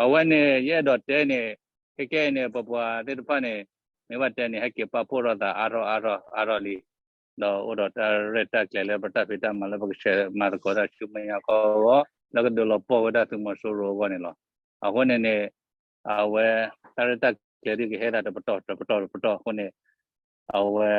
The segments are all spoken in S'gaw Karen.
အဝဲန့ၣ် ယအဲၣ်ဒိးတဲန့ၣ် ခဲကဲအံၤန့ၣ် ပပှၤသ့ၣ်တဖၣ်န့ၣ် မ့ၢ်ဘၣ်တဲန့ၣ် ဟဲက့ၤပာ်ဖှိၣ်ထီၣ်သးအါထီၣ်အါထီၣ်အါထီၣ်လံ. ဒီးအိၣ်ဒီးတၢ်ရဲၣ်တၢ်ကျဲၤလၢပတၢ်ဖံးတၢ်မၤလၢပကဆဲးမၤသကိးတၢ်ဆူမဲာ်ညါကီၢ်အဂီၢ် လၢကဒုးလီၤပှီၢ်ဝဲဒၣ်သုးမီၤစိရိၤအဂီၢ်န့ၣ်လီၤ. အဃိန့ၣ်န့ၣ် အဝဲ တၢ်ရဲၣ်တၢ်ကျဲၤဒုးကဟဲသးတပတီၢ်တပတီၢ်တပတီၢ်အဃိန့ၣ် အဝဲ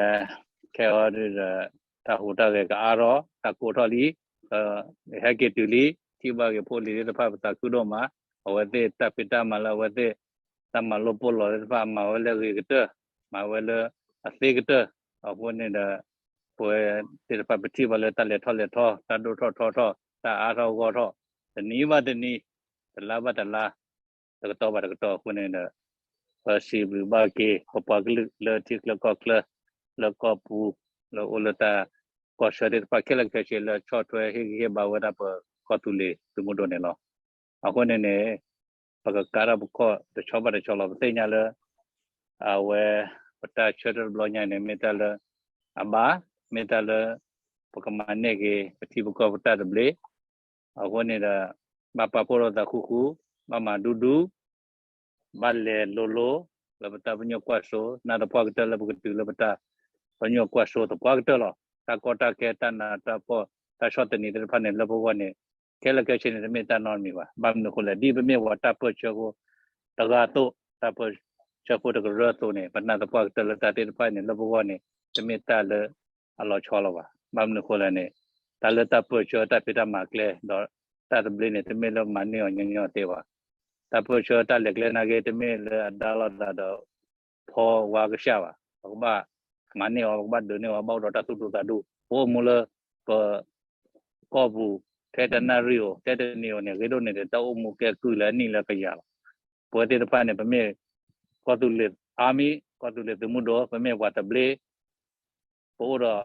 ခဲအံၤဒီး တၢ်ဟူးတၢ်ဂဲၤကအါထီၣ် တၢ်ကိးထီၣ်လံ ဟဲက့ၤတုၤလံ ထံၣ်ဘၣ်က့ၤဖိလံၤသ့ၣ်တဖၣ် ပသးခုဒိၣ်မး, အဝဲသ့ၣ်တၢ်ဖံးတၢ်မၤလၢအဝဲသ့ၣ် တၢ်မၤလိၣ်ပိၢ်လီၤသ့ၣ်တဖၣ် မၤဝဲလၢအဂ့ၤကတၢၢ်, မၤဝဲလၢအသ့ကတၢၢ်, အဃိန့ၣ်ဒီး ပဝဲသ့ၣ်တဖၣ်ပထံၣ်ဘၣ်လၢတၢ်လဲၤထီၣ်လဲၤထီ တၢ်ဒိၣ်ထီၣ်ထီထီၣ် တၢ်အါထီၣ်ဂီၢ်ထီၣ် တနံၤဘၣ်တနံၤ တလါဘၣ်တလါ တကတီၢ်ဘၣ်တကတီၢ်အဃိန့ၣ်ဒီး ပစံးဘျုးဘၣ်က့ၤ ပပှၤကလုာ်လၢထံချၢကီၢ်ချၢ လၢကီၢ်ပူၤ လၢအိၣ်လၢတၢ်ကီၢ်ဆၢသ့ၣ်တဖၣ်ခဲလၢာ်ခဲဆ့ လၢဆီၣ်ထွဲဟ့ၣ်ဂံၢ်ဟ့ၣ်ဘါဝဲဒၣ်ပကီၢ်သူလ့ၤသုးမုၢ်ဒိၣ်န့ၣ်လီၤ. အဃိန့ၣ်န့ၣ် ပကကါထီၣ်ပခီၣ်တဆီဘၣ်တဆီလီၤ. ပသ့ၣ်ညါလၢ အဝဲ ပတၢ်ဆၢထၢၣ်တဘျီညါန့ၣ် မ့ၢ်တၢ်လၢအဘၣ်, မ့ၢ်တၢ်လၢ ပကမၤန့ၢ်က့ၤ ပထံပကီၢ်ပတၢ်သဘျ့, အဃိန့ၣ်ဒီး ဘၣ်ပာ်ဖှိၣ်ထီၣ်သးဃူဃူ, ဘၣ်မၤဒူဒူ, ဘၣ်လဲၤလိၤလိၤ လၢပတၢ်ပညိၣ်ကွၢ်စိ နၢ်သပှၢ်ကတၢၢ်လၢပကတုၤလၢပတၢ်ပညိၣ်ကွၢ်စိသပှၢ်ကတၢၢ်လီၤ. တၢ်ကီတၢ်ခဲ တၢ်နးတၢ်ဖှီၣ် တၢ်ဆီၣ်သနံးသ့ၣ်တဖၣ်န့ၣ် လၢပဂီၢ်န့ၣ် ခဲလၢာ်ခဲဆ့န့ၣ် တမ့ၢ်တၢ်နီတမံၤဘၣ်. ဘၣ်မနုၤအဃိလဲၣ် ဒ်ပမ့ၢ်ပှၤတၢ်ပၢၢ်ဆၢဖိတဂၤအသိး, တၢ်ပၢၢ်ဆၢဖိတကရၢအသိးန့ၣ် ပနၢ်သပှၢ်ကတၢၢ်လၢတၢ်သ့ၣ်တဖၣ်န့ၣ် လၢပဂီၢ်န့ၣ် တမ့ၢ်တၢ်လၢအလီၤဆီလီၤဘၣ်. ဘၣ်မနုၤအဃိလဲၣ်န့ၣ် တၢ်လၢတၢ်ပၢၢ်ဆၢတၢ်ဖံးတၢ်မၤကျဲ ဒီးတၢ်သဘျ့န့ၣ် တမ့ၢ်လၢမၤန့ၢ်အီၤညီညီသ့ဘၣ်. တၢ်ပၢၢ်ဆၢတၢ်လဲၤကျဲနာ်က့ တမ့ၢ်လၢအဒါလီၤသးဒီး ဖီဝါကစၢ်ဘၣ်. ပကဘၣ်မၤန့ၢ်အီၤ, ပကဘၣ်ဒုးန့ၢ်အီၤ, ဘၣ်အိၣ်ဒီးတၢ်သူၣ်ဒူသးဒူ, ပအိၣ်မူလၢပ ကီၢ်ပူၤ ထဲတနၣ်ရံၣ်ဧိၤ ထဲတနံၤဧိၤန့ၣ် ဂ့ၤဒိၣ်န့ၣ်ဒီး တၢ်အိၣ်မူကဲကုၢ်လၢအနံၣ်လၢကယၤလီၤ. ပဝဲသ့ၣ်တဖၣ်န့ၣ် ပမ့ၢ်ကီၢ်သူလ့ၤ army, ကီၢ်သူလ့ၤသုးမုၢ်ဒိၣ်, ပမ့ၢ်ပှၤသဘျ့, ပအိၣ်ဒီး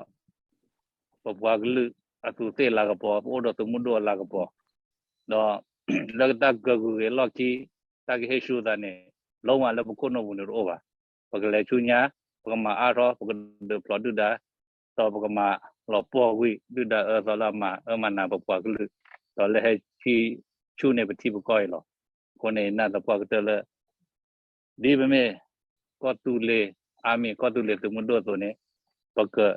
ပပှၤကလုာ်အသူးသ့ၣ်လၤကပီၤ, ပအိၣ်ဒီးသုးမုၢ်ဒိၣ်အလၤကပီၤ, ဒီး လၢတၢ်ကဂုၤက့ၤလီၢ်ခံ တၢ်ကဟ့ၣ်ဆူၣ်သးန့ၣ် လုံးဝ လၢပခိၣ်နူာ်ပူၤန့ၣ်တအိၣ်ဘၣ်. ပကလဲၤဆူညါ, ပကမၤအါထီၣ်, ပကဒုးဖျိးဒုၣ်ဒါ, ဒီးပကမၤလီၤပှီၢ်ကွံာ် ဒုၣ်ဒါအၢသီလၢအမၤအၢမၤနးပပှၤကလုာ်, ဒီးလၢဟဲဆူၣ်န့ၢ်ပထံပကီၢ်အံၤလီၤ. အဃိန့ၣ် နၢ်သပှၢ်ကတၢၢ်လၢ ဒ်ပမ့ၢ် ကီၢ်သူလ့ၤ army ကီၢ်သူလ့ၤသုးမုၢ်ဒိၣ်အသိးန့ၣ် ပက ကဟုကယာ်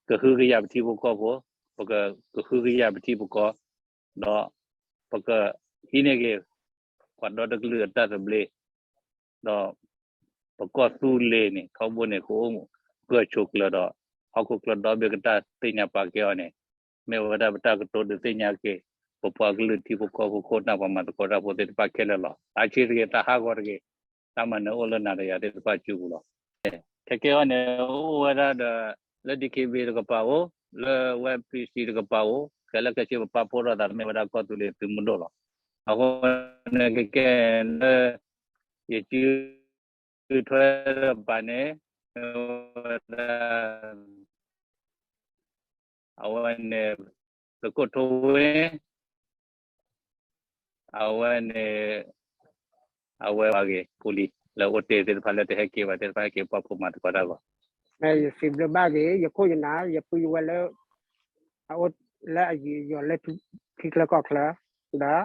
ပထံဖိကီၢ်ဖိ, ပက ကဟုကယာ်ပထံပကီၢ်, ဒီး ပကဟံးန့ၢ်က့ၤ ပှၤဒီတကလုာ်အတၢ်သဘျ့, ဒီး ပကီၢ်သူလ့ၤန့ၣ် ထီဘိန့ၣ် ကအိၣ်ဂၢၢ်ဆိးကျၢၤဒီး ဟီၣ်ခိၣ်ချၢဒီဘ့ၣ်ကတၢ်သ့ၣ်ညါပာ်ကဲအီၤန့ၣ် မ့ၢ်ဝဲဒၣ်ပတၢ်ကတိၤဒုးသ့ၣ်ညါက့ၤ ပပှၤကလုာ်ထံဖိကီၢ်ဖိ ခိၣ်နၢ်ပှၤမၤသကိးတၢ်ဖိသ့ၣ်တဖၣ်ခဲလၢာ်လီၤ. သးဆံးတဂ့ၤ သးဟးဂီၤတဂ့ၤ, တၢ်မၤနၢၤအိၣ်လၢနၤဒီးယၤသ့ၣ်တဖၣ်စုပူၤလီၤ. ခဲကဲအံၤန့ၣ် အိၣ်ဝဲဒၣ်ဒီး လၢ D K B A တကပၤဧိၤ, လၢ Y P C တကပၤဧိၤ, ခဲလၢာ်ခဲဆ့ပပာ်ဖှိၣ်ထီၣ်သး မ့ၢ်ဝဲဒၣ်ကီၢ်သူလ့ၤသုးမုၢ်ဒိၣ်လီၤ. အဃိန့ၣ် ခဲကဲအံၤလၢ ယစုထွဲတကပၤန့ၣ် မ့ၢ်ဝဲဒၣ် အဝဲန့ၣ် သုးခိၣ်ထိဝ့ အဝဲန့ၣ် အဝဲပှၤဂ့ၤ ဖိလံၤ လၢအိၣ်တ့ၢ်သ့ၣ်တဖၣ် လၢတဟဲက့ၤဘၣ်သ့ၣ်တဖၣ် ဟဲက့ၤပာ်ဖှိၣ်မၤသကိးတၢ်လီၤ. ယစံးဘျုးဘၣ်က့ၤ ယခိၣ်ယနၢ် ယပုၢ်ယဝဲၢ်လၢ အအိၣ်လၢအယံၤယီၤလၢထံချၢကီၢ်ချၢ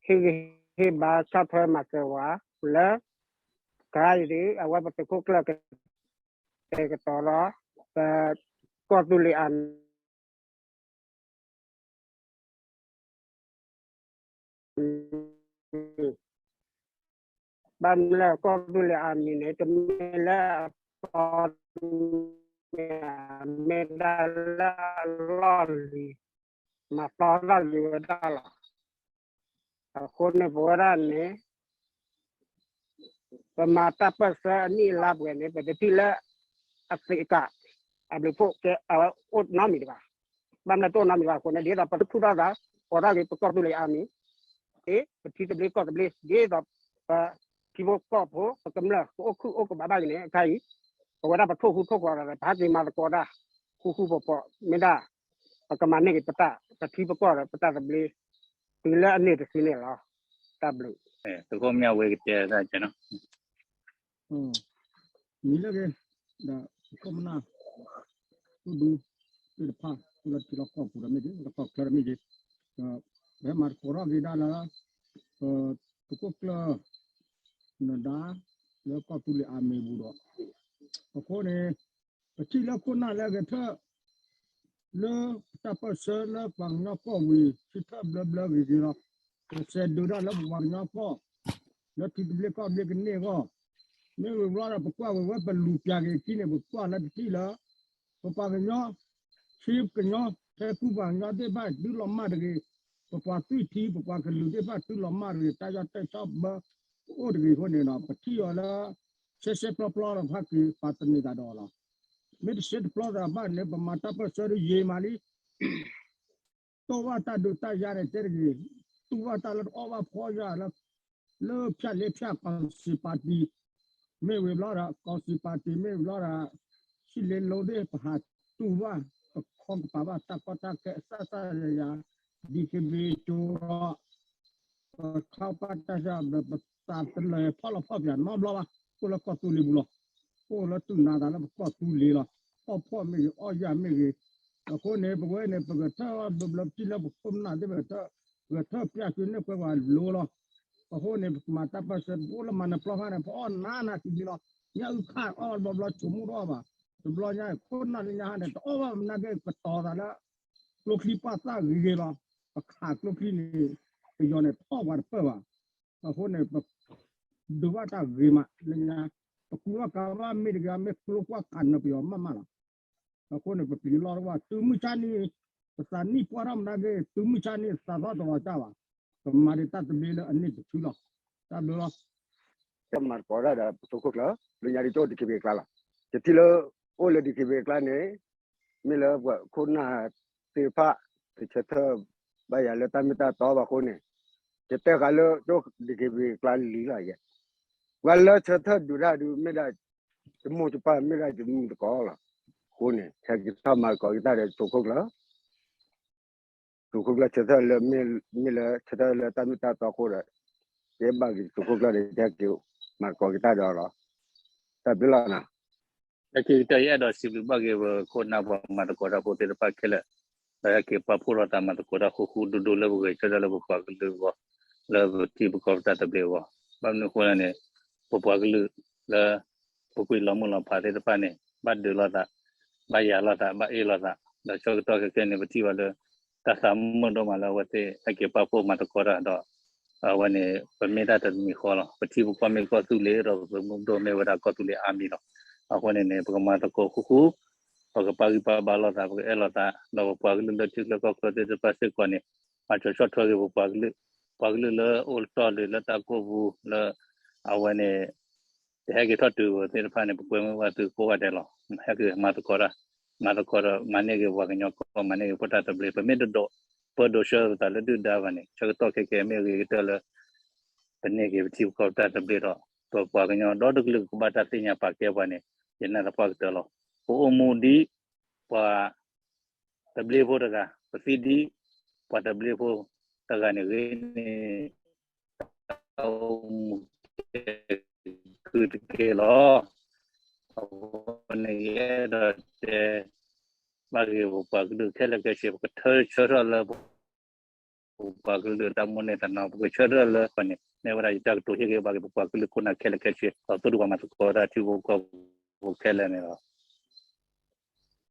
ဒီး ဟ့ၣ်ဂံၢ်ဟ့ၣ်ဘါဆီၣ်ထွဲမၤစၢၤဝဲ လၢ ကါအံၤဒ် အဝဲပသုးခိၣ်ကျၢၢ်ကတဲာ်ကတီၤလီၤ ပကီၢ်သူလ့ၤ army ဘၣ်မနုၤလဲၣ် ကီၢ်သူလ့ၤ army န့ၣ် တမ့ၢ်လၢအသီတမ့ၢ် မ့ၢ်ဒၣ်လၢအလီၢ်လံၤ မၤသီထီၣ်က့ၤဝဲဒၣ်လီၤ. အဃိန့ၣ် ပဝဲဒၣ်န့ၣ် ပမၤတၢ်ပၢၢ်ဆၢအနံၣ်အလါပှဲၤန့ၣ် ပတထံၣ်လၢ အသ့အကး အဘျုးဖှိၣ်ကဲ အဝဲအိၣ်နီတမံၤတဂၤ, ဘၣ်မနုၤတအိၣ်နီတမံၤဘၣ်အဃိန့ၣ် ဒ်သိးပသူၣ်ထီၣ်သး ကိးထီၣ်က့ၤပကီၢ်သူလ့ၤ army ပထံသဘျ့ကီၢ်သဘျ့ ဒ်သိးပထံဖိကီၢ်ဖိ ပကမျၢၢ်ကအိၣ်ခုၣ်အိၣ်ကဘၣ်ဘၣ်က့ၤန့ၣ် အခါအံၤ ပဝဲဒၣ်ပထိၣ်ဃူထိၣ်ဖိးဒီး ပဟဲက့ၤမၤသကိးတၢ် ဃူဃူဖိးဖိး မ့ၢ်ဒၣ် ပကမၤန့ၢ်က့ၤပတၢ် ပထံပကီၢ်ဒီးပတၢ်သဘျ့ တုၤလၢအန့ၢ်တစုန့ၣ်လီၤ. တၢ်ဘျုး သုးခိၣ်မၠၣ်ဝ့ကတဲတၢ်ကနီၤ မ့ၢ်လၢက့ၤ ဒီးခိၣ်မနၢ် သူၣ်ဒူ သ့ၣ်တဖၣ် အိၣ်လၢထံလီၢ်ကီၢ်ပူၤဒီးမ့ၢ်ဂ့ၤ လၢကီၢ်ချၢဒီးမ့ၢ်ဂ့ၤ ဒီး ပဟဲမၤသကိးထီၣ်က့ၤဒၣ်လၢ ပ သုးခိၣ်ကျၢၢ် နဒါ လၢကီၢ်သူလ့ၤအါမံၤပူၤဒီး အဃိန့ၣ် ပထံၣ်လၢခိၣ်နၢ်လၢအဂဲၤထၢၣ် လၢပတၢ်ပၢၢ်ဆၢလၢပှၤကညီကီၢ်ဝံၤ ထံထၢၣ်ဘျၢဘျၢဂ့ၤဂ့ၤလီၤ. ကစဲးဒုးတၢ်လၢပပှၤကညီကီၢ် လၢထံသဘျ့ကီၢ်သဘျ့ကန့ၢ်အဂီၢ် မ့ၢ်ဝံၤဘျီဒီးပကွၢ်ဝဲဝဲပလူၤပၠးက့ၤခံန့ၣ် ပကွၢ်လၢတထံၣ်လၢ ပပှၤကညီ ထံကညီ ထဲကူပှၤကညီသ့ၣ်တဖၣ်တုၤလီၤမၢ်တဂ့ၤ, ပပှၤသွံၣ်ထံ ပပှၤကလုာ်သ့ၣ်တဖၣ်တုၤလီၤမၢ်တဂ့ၤ, တၢ်ယီၢ်တၢ်ဆီဘၢ အိၣ်တဂ့ၤအဃိန့ၣ်ဒီး ပထံၣ်အီၤလၢ ရှဲရှဲပျီပျီဒီးဖးက့ၤ ပှၤတန့ၢ်သးဒီးအီၤလီၤ. မ့ၢ်တရှဲတပျီသးဘၣ်န့ၣ် ပမၤတၢ်ပၢၢ်ဆၢဒ်ယံာ်မးလံ တိၢ်ဘၣ်တၢ်ဒုးတၢ်ယၤန့ၣ်တဲတဂ့ၤ, တူၢ်ဘၣ်တၢ်လၢတအီၣ်ဘၣ်ဖီယၤလၢ လၢဖၠၣ်လ့ဖၠၣ် ကောင်စီပါတီ မ့ၢ်ဝံၤဘျီဒီး ကောင်စီပါတီ မ့ၢ်ဝံၤဘျီဒီး ဆံးလ့လိသ့ၣ် ပဟးတူၢ်ဘၣ် ပခီကပၤဘၣ်တၢ်ကီတၢ်ခဲ စၢ်စၢ်ယၤယၤ ဒံးကဘ့ကၠိဒီး ပခီပၢ်တၢ်ဆၢ ပသးတလၢာ်ဖီၣ်လီၤဖီၣ်ပၠးနီတဘျီဘၣ်, အိၣ်လၢကီၢ်သူလ့ၤပူၤလီၤ. အိၣ်လၢတူၢ်နးသးလၢပကီၢ်သူလ့ၤလီၤ. အီၣ်ဖှီၣ်မ့ၢ်ဂ့ၤ အီၣ်ယၣ်မ့ၢ်ဂ့ၤ, အဃိန့ၣ် ပဝဲန့ၣ် ပဂဲၤထၢၣ်အီၣ်ဘျီဘျီ ပထံၣ်လၢပခိၣ်ပနၢ်သ့ၣ် ပဂဲၤထၢၣ် ပဂဲၤထၢၣ်ပၠးကၠိန့ၢ်ကွဲးပှၤလိၤလီၤ. အဃိန့ၣ် ပမၤတၢ်ပၢၢ်ဆၢ ပအိၣ်လၢမၤနၢၤပျီဖးန့ၣ် ပအီၣ်နးနးကံကံလီၤ. ညၣ်အုၣ်ခၣ်အီၣ်ဘျီဘျီ ဆိကမိၣ်တအီၣ်ဘၣ်. တဘျီညါ ခိၣ်နၢ်လၢညါဟါန့ၣ် တအီၣ်ဘၣ်မနုၤက့ ကတီၤသးလၢ ကျိချံပာ်သၣ်ဂ့ၤဂ့ၤလီၤ. ပခးကျိချံန့ၣ် ပယီၤန့ၣ် ထီၣ်ပှၤတပၢၢ်ဘၣ်. အဃိန့ၣ် ပ ဒုးဘၣ်တၢ်ဂ့ၤမးလၢညါ, ပကူဘၣ်ကၤဘၣ်မ့ၢ်တဂ့ၤ မ့ၢ်ကျိကွၢ်ခးနၢၤပယီၤမးမးလီၤ. အဃိန့ၣ် ပပျံၤလီၢ်တဝၢ် တုၤမုၢ်ဆါနံၤ ပသးနံၣ်ပှၢ်ထီၣ်မနုၤက့ တုၤမုၢ်ဆါနံၤ သးသီၣ်တလီၤတၢ်ဘၣ်. ပမၤဒံးတၢ်သဘျ့လၢအန့ၢ်တဆူလီၤ. တၢ်ဘျုးလီၤ. တၢ်မၤသကိးတၢ်ဒီးပသုးခိၣ်ကျၢၢ် လၢညါဒ်ကၠိ DKBA အကျါလီၤ. ယထံၣ်လၢ အိၣ်လၢ DKBA အကျါန့ၣ် မ့ၢ်လၢပှၤခိၣ်နၢ်သ့ၣ်တဖၣ် ကဆၢထၢၣ်ဘၣ်ယၤလၢတၢ်မ့ၢ်တၢ်တီဘၣ်အဃိန့ၣ် ယတဲဃာ်လၢကၠိ DKBA အကျါလံလီၤယဲ. ပှၤလၢဆၢထၢၣ်ဒုးတၢ်ဒုး မ့ၢ်ဒၣ်တမိၢ်တပၢ် မ့ၢ်ဒၣ်တမုၢ်တကိးလီၤ. အဃိန့ၣ် ဟဲက့ၤထီၣ်မၤသကိးက့ၤတၢ်ဒီးသုးခိၣ်ကျၢၢ် သုးခိၣ်ကျၢၢ်ဆၢထၢၣ်လၢ မ့ၢ်လၢဆၢထၢၣ်လၢတၢ်မ့ၢ်တၢ်တီအဃိဒီး ကဲဘၣ်က့ၤသုးခိၣ်ကျၢၢ်ဒီး ကဟဲက့ၤမၤသကိးက့ၤတၢ်ဒီးလီၤ. တၢ်ဘျုးလီၤနီၤ. လၢခံကတၢၢ် ယအဲၣ်ဒိးစံးဘျုးဘၣ်က့ၤပခိၣ်နၢ်ပှၤမၤသကိးတၢ်ဖိသ့ၣ်တဖၣ်ခဲလၢာ် လၢဟဲက့ၤပာ်ဖှိၣ်လိာ်သးမၤသကိးတၢ်ဃူဃူဒူဒူလၢပဂဲၤဆၢထၢၣ်လၢပပှၤကလုာ်အဂီၢ် လၢပထံပကီၢ်ပတၢ်သဘျ့အဂီၢ်. ဘၣ်မနုၤအဃိလဲၣ်န့ၣ် ပပှၤကလုာ်လၢ ပကွံာ်လီၤမုၢ်လီၤဖးသ့ၣ်တဖၣ်န့ၣ် ဘၣ်ဒုးလိာ်သး ဘၣ်ယၤလိာ်သး ဘၣ်အ့ၣ်လိာ်သး ဒီးဆၢကတီၢ်ခဲကဲန့ၣ် ပထံၣ်ဘၣ်လၢ တၢ်သးမုာ်ဒိၣ်မးလၢအဝဲသ့ၣ်ဟဲက့ၤပာ်ဖှိၣ်မၤသကိးတၢ်ဒီး အဝဲန့ၣ် ပမ့ၢ်တၢ်တမံၤဃီလီၤ. ပထံပကီၢ်မ့ၢ်ကီၢ်သူလ့ၤဒီး ပသုးမုၢ်ဒိၣ်မ့ၢ်ဝဲဒၣ်ကီၢ်သူလ့ၤအါမံၤလီၤ. အဃိန့ၣ်န့ၣ် ပကမၤသကိးဃူဃူ ပကပာ်ဂံၢ်ပာ်ဘါလိာ်သး ပကအဲၣ်လိာ်သး ဒီးပပှၤကလုာ်လၢထံချၢကီၢ်ချၢသ့ၣ်တဖၣ်စ့ၢ်ကီးန့ၣ် မၤကဆှီထီၣ်က့ၤပပှၤကလုာ် ပှၤကလုာ်လၢအိၣ်တီၢ်ဒံးလၢတၢ်ကိၢ်ပူၤလၢ အဝဲန့ၣ် တဟဲက့ၤထီၣ်တုၤဝဲသ့ၣ်တဖၣ်န့ၣ် ပကွဲမုာ်ဘၣ်သုကိးဂၤဒဲးလီၤ. ဟဲက့ၤမၤသကိးတၢ် မၤသကိးဒီး မၤန့ၢ်က့ၤပှၤကညီကီၢ် မၤန့ၢ်က့ၤပတၢ်သဘျ့ ပမ့ၢ်တဒိး ပၢဒိးဆှၢသးလၢဒုၣ်ဒါဘၣ်န့ၣ် ဆၢကတီၢ်ခဲကဲမ့ၢ်အဂ့ၤကတၢၢ်လၢ ပန့ၢ်က့ၤပထံပကီၢ်ပတၢ်သဘျ့ဒီး ပပှၤကညီဒီတကလုာ်ကဘၣ်တၢ်သ့ၣ်ညါပာ်ကဲပှၤန့ၣ် ယနာ်သပှၢ်ကတၢၢ်လီၤ. ပအိၣ်မူဒ် ပှၤသဘျ့ဖိတဂၤ ပသံဒ် ပှၤသဘျ့ဖိတဂၤန့ၣ်ဂ့ၤန့ၣ် တၢ်အိၣ်မူကဲကုၢ်တက့ၢ်လီၤ. အဃိန့ၣ် ယအဲၣ်ဒိးတဲ ဘၣ်ဂ့ၤပပှၤကလုာ်ခဲလၢာ်ခဲဆ့ ပကထၢဆၢထၢၣ်လၢ ပပှၤကလုာ်တၢ်မိၣ်န့ၢ်သးနီၤ ပကဆၢထၢၣ်လၢပှၤန့ၣ် မ့ၢ်ဝဲဒၣ်ယတၢ်ကတိၤဟ့ၣ်ဂ့ၤဘၣ်ဂ့ၤ ပပှၤကလုာ်ခိၣ်နၢ်ခဲလၢာ်ခဲဆ့ ဒီးသိၣ်ဒူပှၤမၤသကိးတၢ်ထံဖိကီၢ်ဖိခဲလၢာ်န့ၣ်လီၤ.